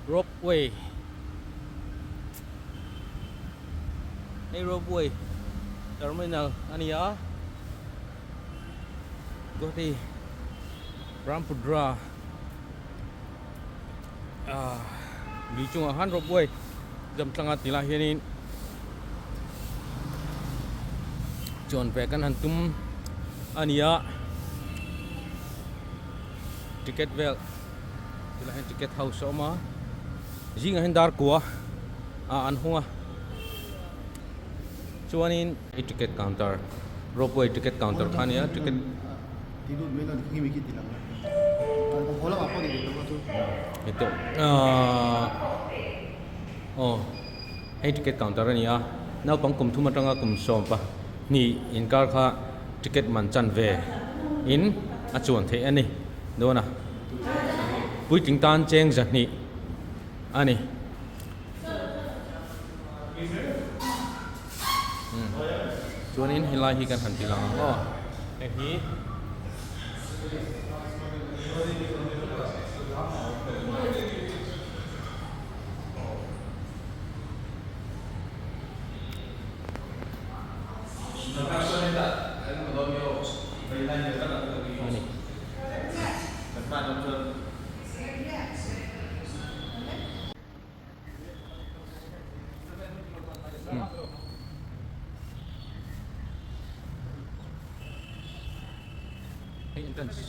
Ropeway Hei ropeway terminal a ni a Guwahati Brahmaputra ah lui chungah khan ropeway jam tlang a tih lai hianin chuan ve kan han tum a ni a ticket vel tilai hian ticket house a awm a zingah hian dar kua ah an hung a chuanin i ticket counter ropeway ticket counter kha a ni a ticket ahh aw hei ticket counter a ni a naupang kum thum atanga kum sawm pahnih inkar kha ticket man chan ve in a chuan theih a ni dawn a puitling tan cheng zahnih a ni. Chuanin helai hi kan han ti lang ang aw hei hi a ni. Hei entrance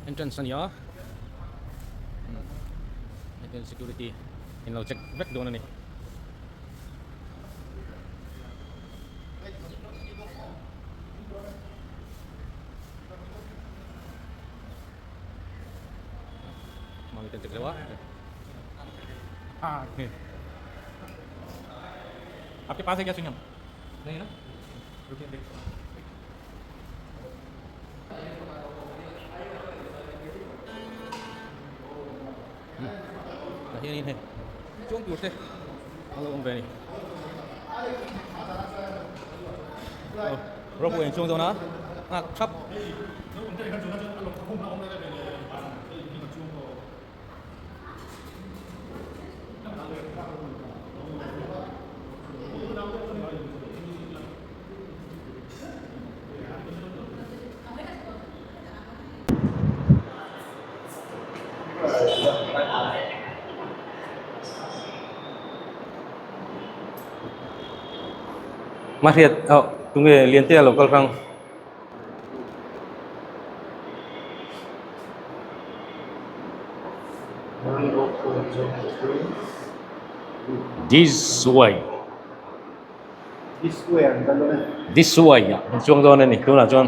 entrance a ni a hei security in lo check vek dawn a ni. आपके पास है क्या chewing gum नहीं है ना रुकिए देख Tah hianin hei chuang tur te a lo awm ve a ni aw ropeway an chuang dawn a nghak thap. Mahriat oh tunge Liantea lo kal hrang. This way. This way ah kan chuang dawn a ni tunah chuan.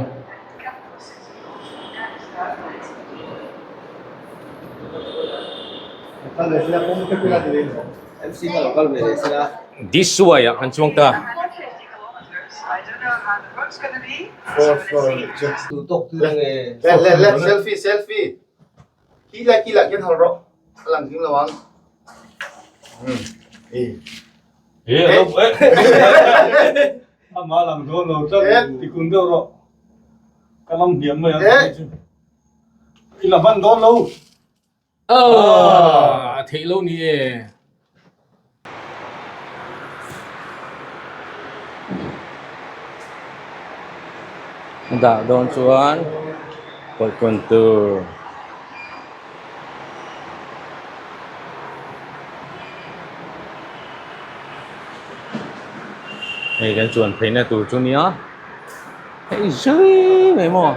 This way ah kan chuang ta. Selfie selfie kila kila hian hal rawh a lang ding lo ang Amah lang dawn lo tlat ti kun deuh rawh ka lam hniam mai ang chu i la hman dawn lo. A theih lo ni e. Dah dawn chuan pawlhkawn tur. Hei kan chuan pheina tur chu nia hei zui mai maw.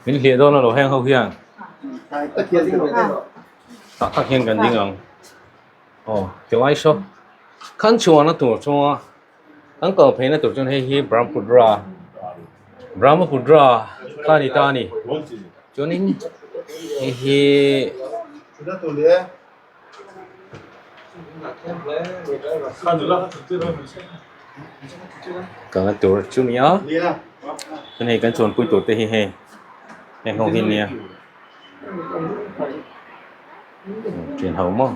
Min hliah dawn alo heng ho hian tah tak hian kan ding ang aw tilai saw khan chhuahna tur chunga Kan kal pheina tur chuan hei hi Brahmaputra Brahmaputra kha a ni ta a ni chuanin hei hi kalna tur chu a ni a chuan hei kan chuanpui tur te hi hei heng ho hi a nia thian ho maw.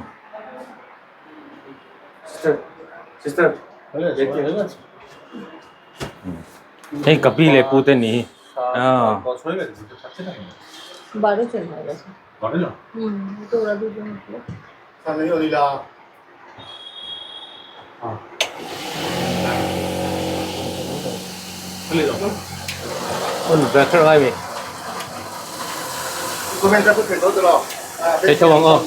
Hei ka pi leh pu te ni ah. Thei tho ang aw.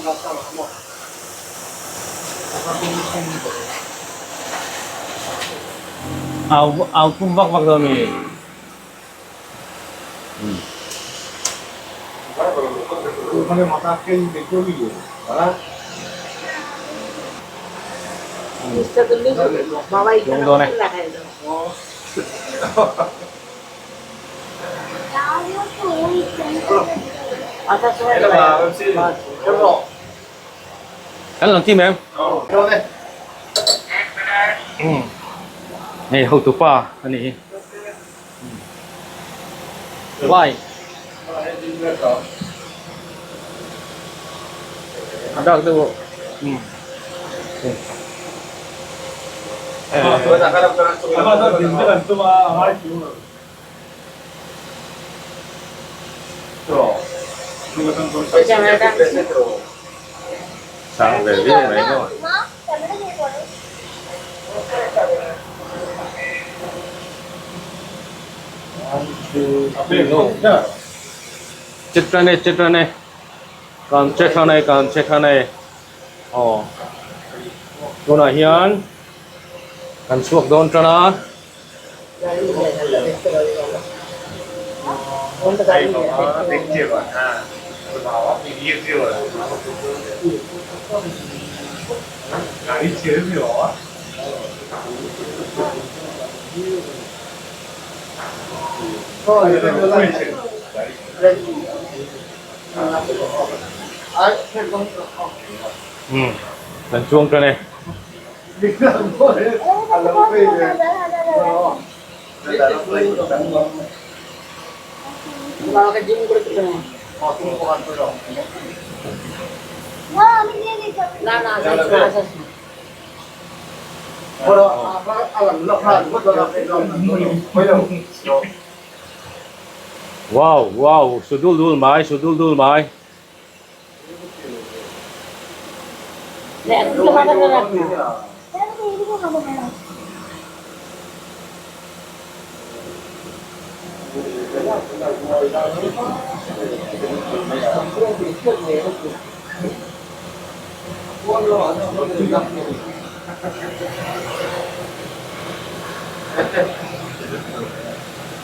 Au au pum vak vak dawn mi. Lung dawn e. Kan lang tim em? Hei hotupa a ni hi. Vai. A dak deuh aw. Sang ve viau mai maw. Chitran e chitran e kan che than e kan che than e aw tunah hian kan chhuak dawn tan a. Kan chuang tan e. Wow wow su dul dul mai su dul dul mai.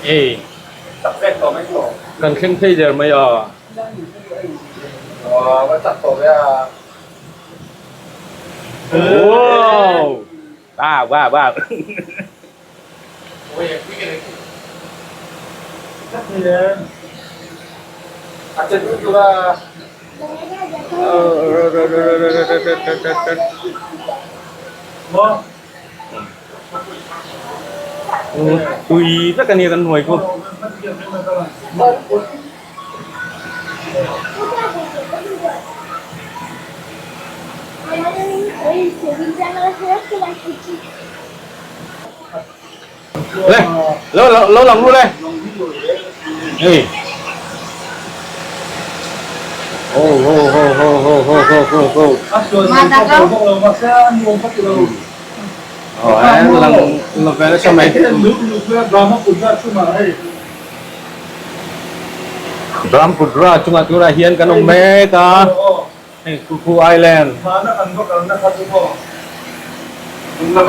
Ei kan thleng phei der mai a. Wow! Wow, wow, wow. Tui vek a nia kan hnuai khu. Le lo lo lang lu le hey oh ho ho ho ho ho ho ho ho oh lang lang ve nasa mai. Brahmaputra chungah tunah hian kan awm mek a, hei Kuku Island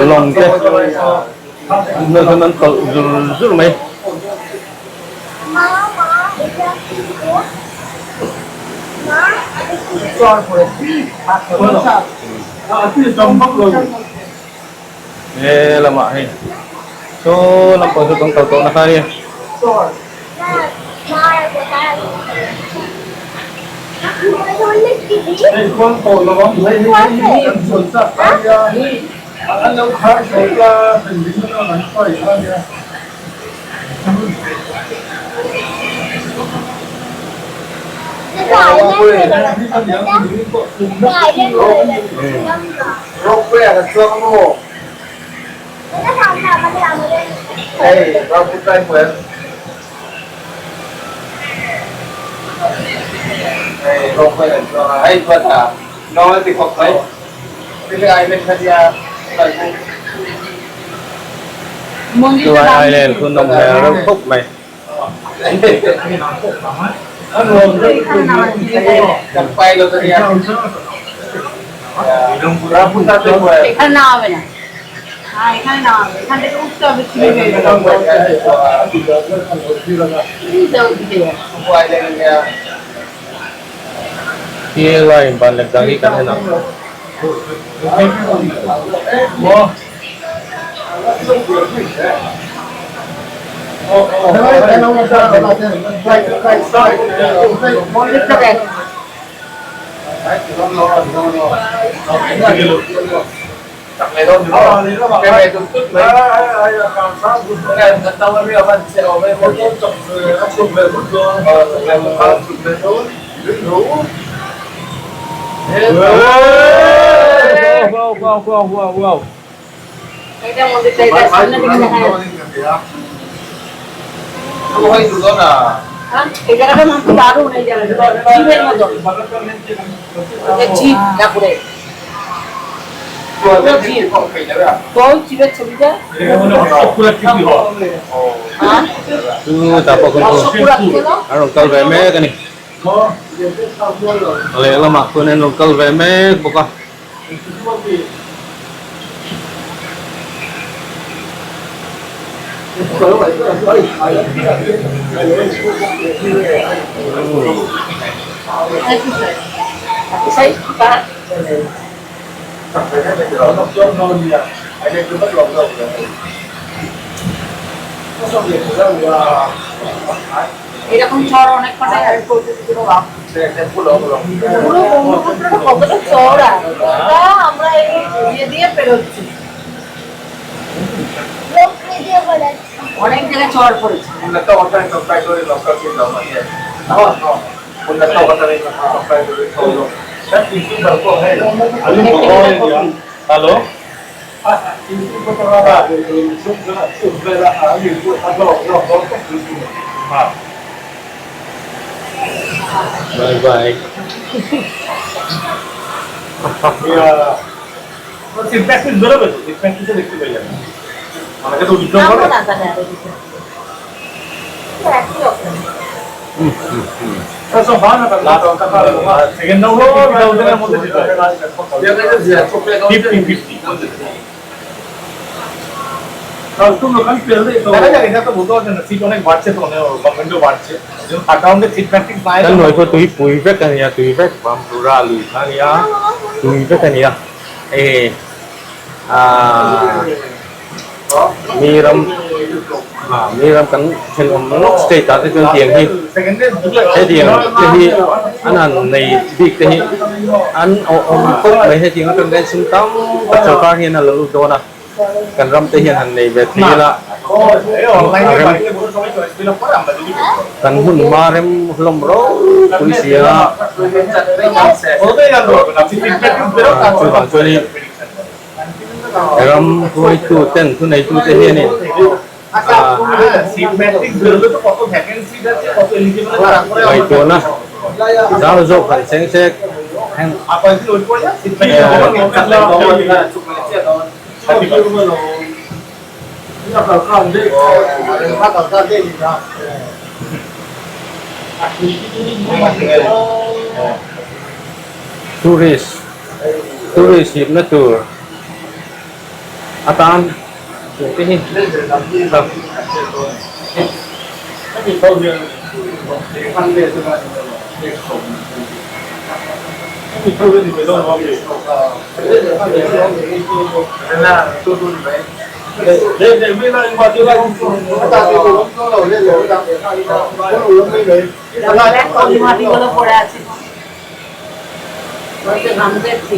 lawng te tunah chuan an tawlh zur zur mai. He lamah hei saw lampang saw kan kal tawhna kha a nia. Chuai Island khu nawm hmel reuh khawp mai. Khi lai ban lek dang hi kan en ang. এই জায়গাটা দারুণ, এই জায়গাটা জিভের মতো, জিভ ঠাকুরের জিভের ছবিটা। Chu ta pawh khawn chu an rawn kal ve mek a ni. Lehlamah khawn an rawn kal ve mek bawk a. এরকম চড় অনেক কটাই, পুরো ব্রহ্মপুত্রটা কতটা চওড়া, আমরা এই ইয়ে দিয়ে পেরোচ্ছি, অনেক জায়গায় চড় পড়েছে। Hello. Bye bye. বেরোবে তো প্র্যাকটিসে দেখতে পাই আমি, অনেকে তো উইথড্র করে না তাহলে আরো দিতে সেকেন্ড রাউন্ডে 50,000 এর মধ্যে যেতে হয়, 50 50। সিট অনেক বাড়ছে তো, গভর্নমেন্টও বাড়ছে, থার্ড রাউন্ডে সিট ম্যাট্রিক্স নাই। Kan noi kho tui pui vek ania, tui vek Bamtura lui kha ania, tui vek ania. E a mi ram a mi ram kan then om lok state ta te chuan tiang hi he tiang te hi an han nei bik te hi an om khawp mai. He tiang atang hian sum tam tak sarkar hian a lo lut dawn a, kan ram te hian han nei ve thei la, kan hun hma rem hlawm ropui sia. Chuvang chuanin ram hruaitu ten thu neitu te hianin ngaihtuahna zau zawk han cheng sek. Tourist tourist hipna tur atan chung te hi. মাটিগুলো পড়ে আছে ঘাম দেখছি।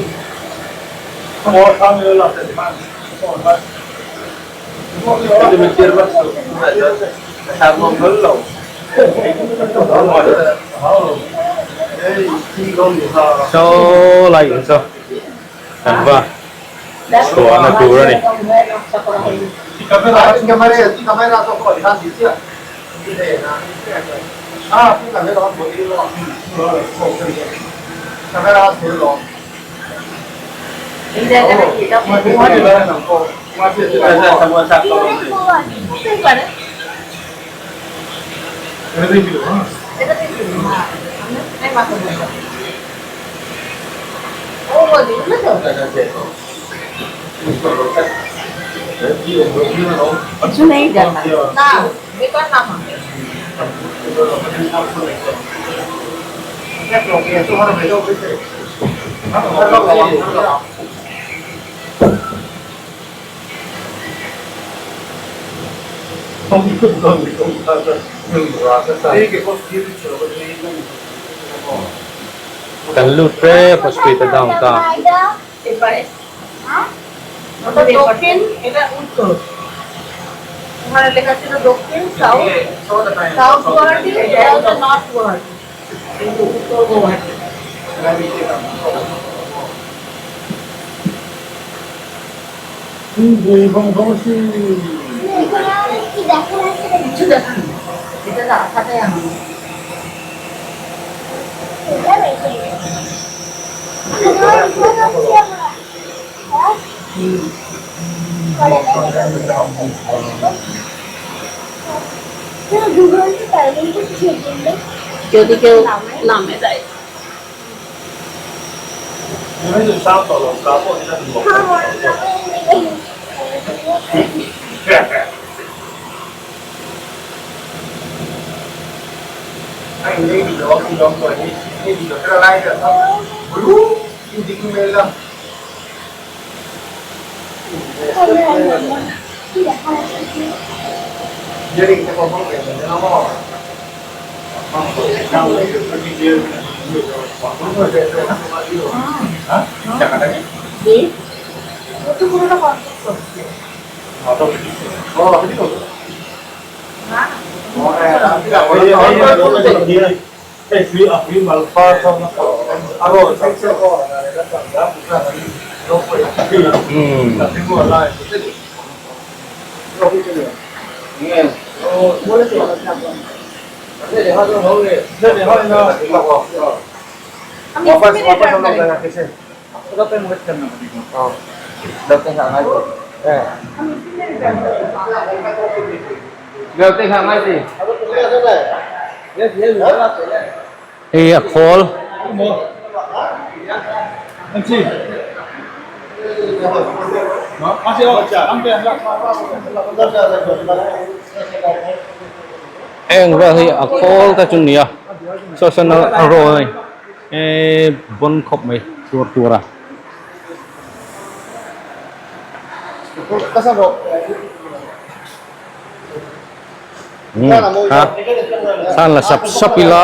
Saw lai in saw kan va chhuahna tur a ni. এই জায়গাটা কি? এটা হতেই পারে। এটা ও বলছি, বুঝলে তো, কিছু নেই দেখা না, বেকার না। Kan lut tep a street a down ta. দক্ষিণ, এটা উত্তর। ওখানে লেখা ছিল দক্ষিণ, সাউথ, সাউথ গুয়াহাটি। এটা হচ্ছে নর্থ গুয়াহাটি, কিন্তু উত্তর গুয়াহাটি। কিছু দেখান, এটা রাখাটাই আমার। যদি কেউ নামে যায়। কি ও তো পুরোটা কমপ্লিট করছে না? বলেছে। আমি Hei a khawl. Eng vel hi a khawl te chu nia saw sawn a raw a ni e bon khawp mai tur tur a. Ha khan la sap sap ila.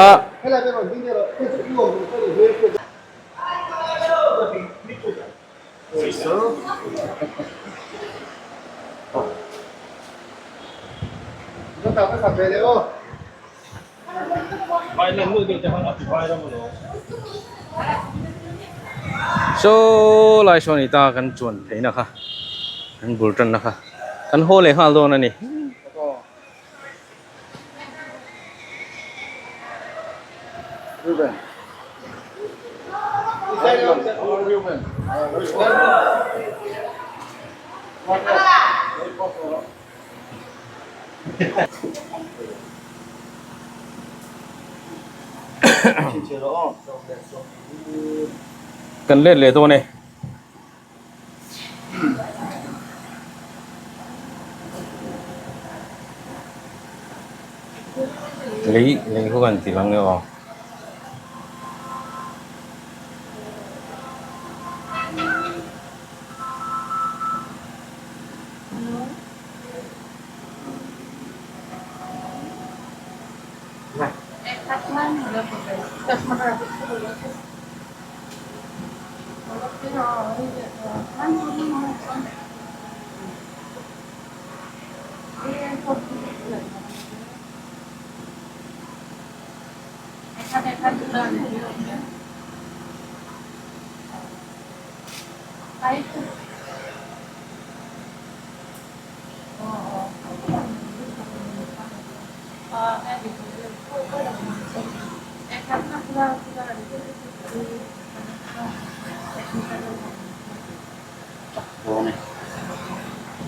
Saw lai saw ni ta kan chuan theihna kha kan bul tanna kha kan haw leh nghal dawn a ni. Kan let leh dawn e. Lei lei khu kan ti lang e aw.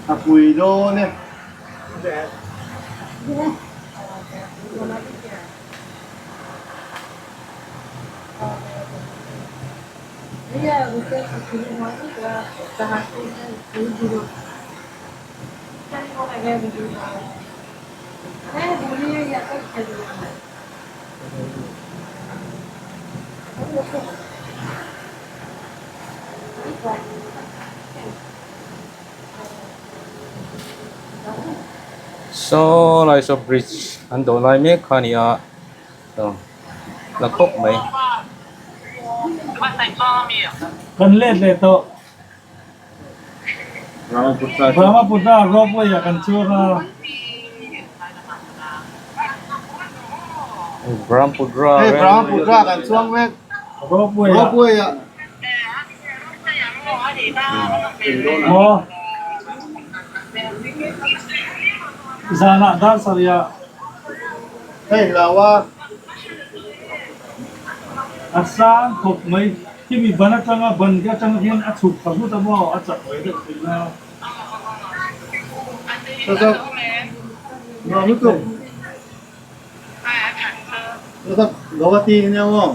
A pui dawn e. Saw lai saw bridge an dawh lai mek kha a ni a la khawp mai. Kan let leh tawh. Brahmaputra ropeway ah kan chuang a. Brahmaputra Hei Brahmaputra kan chuang mek. Ropeway ah. Ropeway ah. Maw. Zanah dar sarih ah. Hei hlau a. A sang khawp mai. Khimi ban atanga ban te atang hian a chhuk thla vut a maw a chak mai deuh thin a. Saw saw nuam lutuk. Saw saw Guwahati nia maw.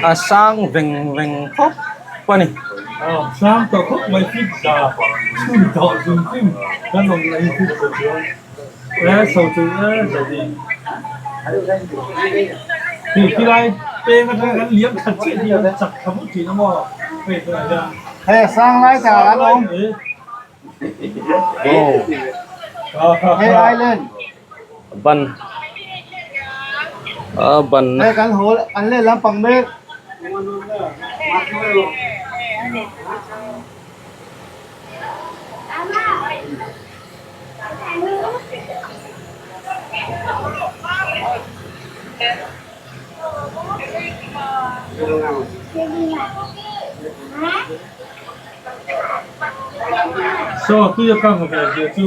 A sang veng veng khawp a ni. Sang tawh khawp mai fit za chhun tawh zum hrim kan awm na hi fit za chuan. E chho chu e zali. Khi khilai peng atanga kan liam khat chiah hi an chak thla vut thin a maw hei tunah hian. Hei sang lai tak ah an awm. Hei island. Ban a ban. Hei kan haw an lehlam pang mek. Saw tui a kang ve zia chu.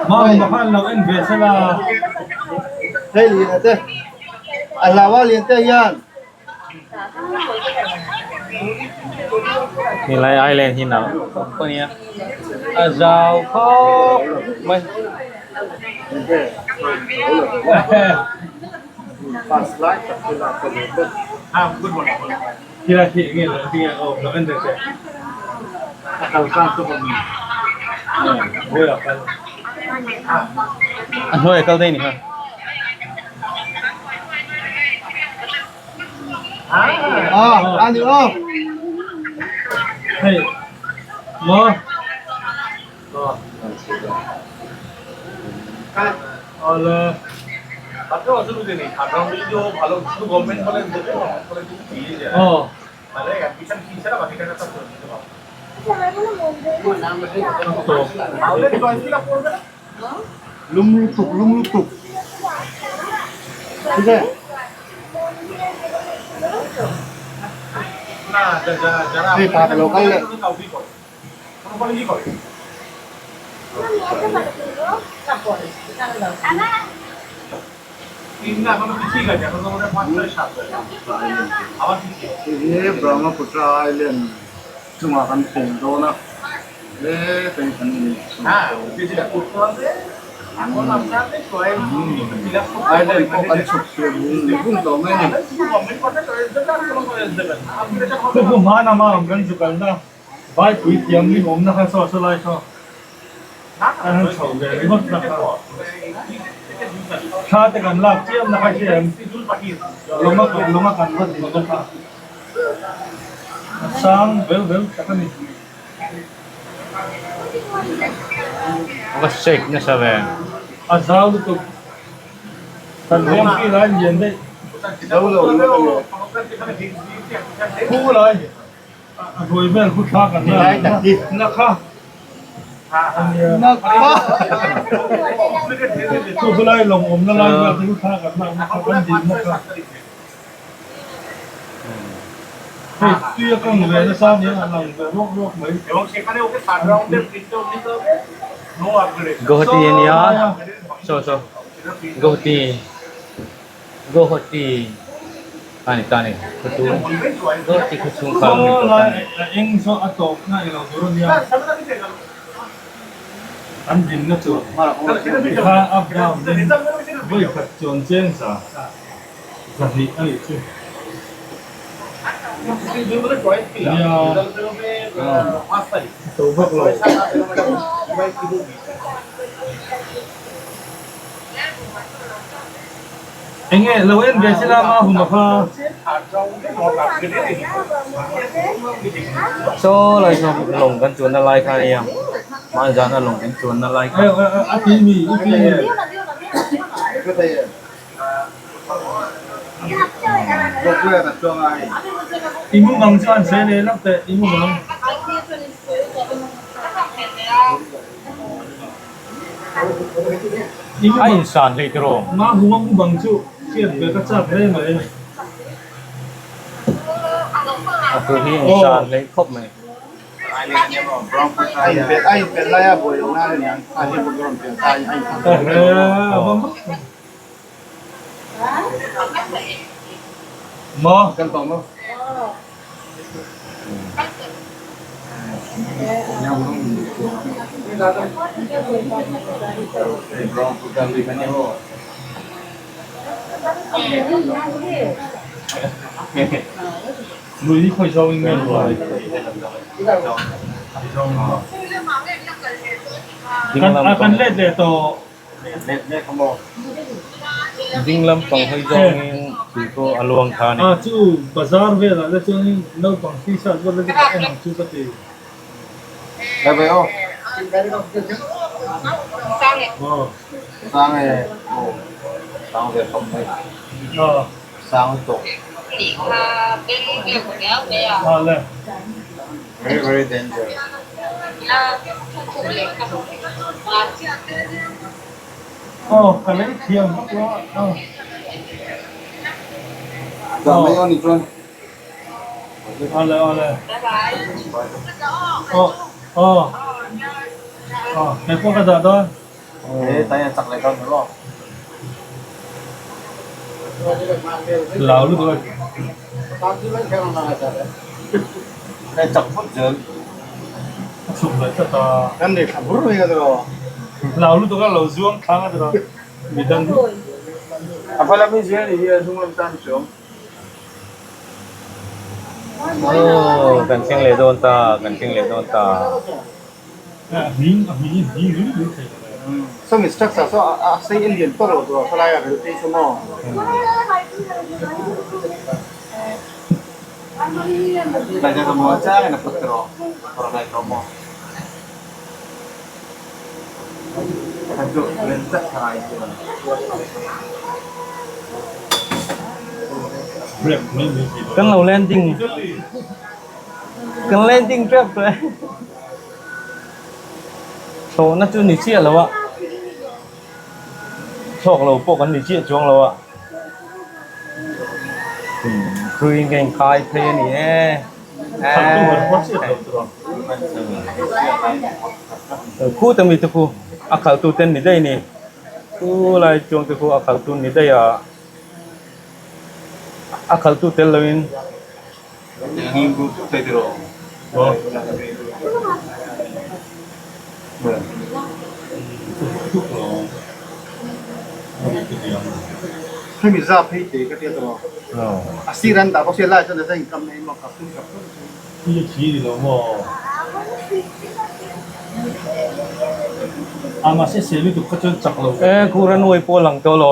Mama khan lo en ve sela. Hei lian te a hlau a lian te hian. Helai island hi nalh khawp a nia a zau khawp mai. A hnuai a kal daih a ni kha. Ah, ani aw. Hei, maw? Awle. Aw. Lum lutuk, lum lutuk. Tinge? Hei pa ka lo kal leh. Hei hi Brahmaputra Island chungah kan pheng dawn a. Island pawh kan chhuk thlir vung vung tawh mai a ni. Thupu hmana mah awm kan zuk alna Vaipui thiam lim awmna kha saw saw lai saw an han chho ve ringawt na kha. Thla te kan lak chiam na kha hria em? Lawnga lawnga kan va din na kha a sang vel vel tak a ni. A va shake nasa ve. A zau lutuk. Kan veng pi lai lian daih. Khu lai. A ruai vel khu thla kan la na kha na kha chu khulai lawng awmna lai vel te khu thla kan lak na kha kan din na kha hei tui a kang ve nasa nia a lang ve ruak ruak mai. Guwahati ania saw saw Guwahati Guwahati a ni ta ni khawchhung Guwahati khawchhung kha an ni tawh ta ni. A eng saw a tawp na ilo tur a nia an dinna chu kha up down in vawi khat chuan cheng za zahnih a nih chu nia a to vak lo. Enge lo en ve sela ma hum a kha. Saw lai saw lawng kan chuanna lai kha a nia hmanzana lawng kan chuanna lai kha. A ti mi i ti nge. I mumang chuan sawi leh lak teh i mumang. A insan hlei tiraw? Ma hung a mu bang chu hriat ve ka chak hle mai. A thu hi insan hlei khawp mai. Kan let leh tawh. Ding lampang hawi zawngin tui pawh a luang kha a ni. A chu bazar velah te chuanin naupang t-shirt vel te chu ka en ang chu ka ti. Aw le. Very very danger. Aw ka lei thiam vak lo a. Dah mai aw ni chuan. Awle awle. Aw aw aw kei pawh ka dah dawn. He tai a chak leh dawn maw. Lau lutuk a. He chak phut zel. A chhuk leh tlat a. Kan leh thla bur mai ka tiraw. Lau lutuk a lo zuang thlang a tiraw. Midang. A hma lam hi zel ni hi a hnung lam tan chuang. Aw kan thleng leh dawn ta kan thleng leh dawn ta. Sawmi structure saw a sei a lian tawk lo tur a khawlai a rel phei saw maw. Kan lo landing kan landing tep tawh e. Thlawhna chu ni chiah lo a, thlawk lo pawh kan ni chiah chuang lo a, thuin ka inkhai phei a ni e khu te mi te khu a khalh tu te an ni daih a ni chu lai chuang te khu a khalh tu an ni daih a a khalh tu tel lo in. Hemi za phei te ka tia tawh a sir an dah bawk sia lai chuan a in kam nei maw kap thum kap thum. Hi a thi ni lo maw? A mahse se lutuk kha chuan chak lo. E khu runway pawh a lang tawh lo.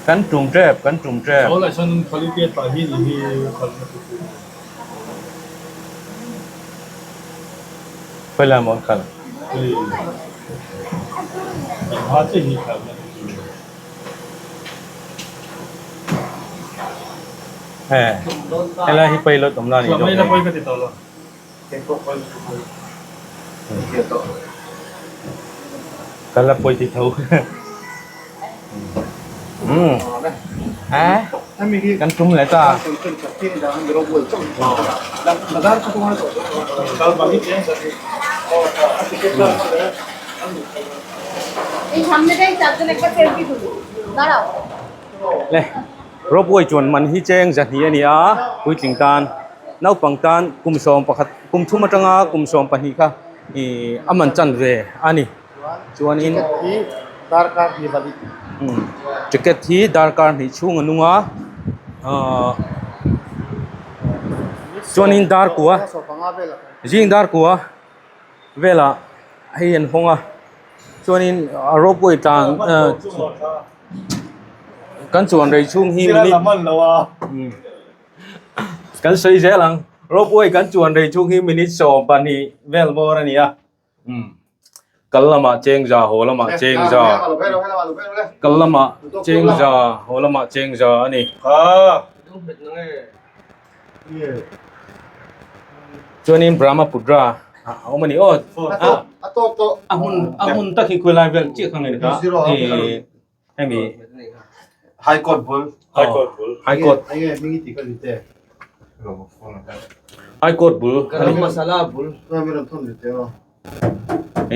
Kan tum tep kan tum tep. Chaw lah chuan quality a tla hi ni hi khalna chu chu. Khawi lai maw an khalh? Hei kan hma chiah hi khalna chu chu. He helai hi pilot awm na a nih zawk hei. Ka la pawi ti tho. Umm kan tum leh ta. Le ropeway chuan man hi cheng zahnih a ni a puitling tan naupang tan kum sawm pakhat kum thum atanga kum 12 kha ih a man chan ve a ni chuanin ticket hi darkar hnih chhung a nung a ahh chuanin dar kua zing dar kua. Velah hei an hawng a chuanin a ropeway tlan kan chuan rei chhung hi minute kan sawi zel ang ropeway kan chuan rei chhung hi minute 12 vel bawr a ni a kal lamah chengza haw lamah chengza kal lamah chengza haw lamah chengza a ni. Chuanin Brahmaputra a awm a ni aw a hmun a hmun tak hi khawilai vel chiah kha nge ni kha ih hemi High Court bul High Court bul High Court High Court bul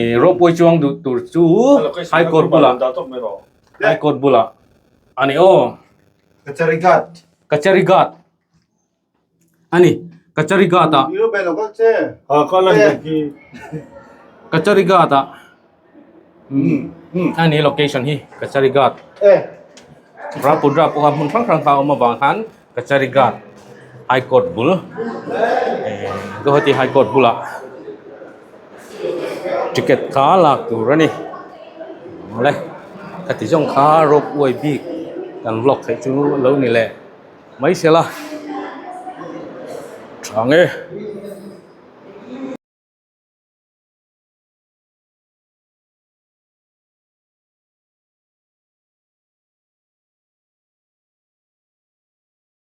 ih ropeway chuang duh tur chu High Court bulah High Court bulah a ni aw. Kachari Ghat Kachari Ghat a ni Kachari Ghat ah Kachari Ghat ah a ni location hi Kachari Ghat Brahmaputra pawh kha hmun hrang hrang kha a awm avang khan Kachari Ghat High Court bul Guwahati High Court bulah ticket kha lak tur a ni awle khati zawng kha ropeway bik kan vlog theih chu lo ni leh mai se la tha nge.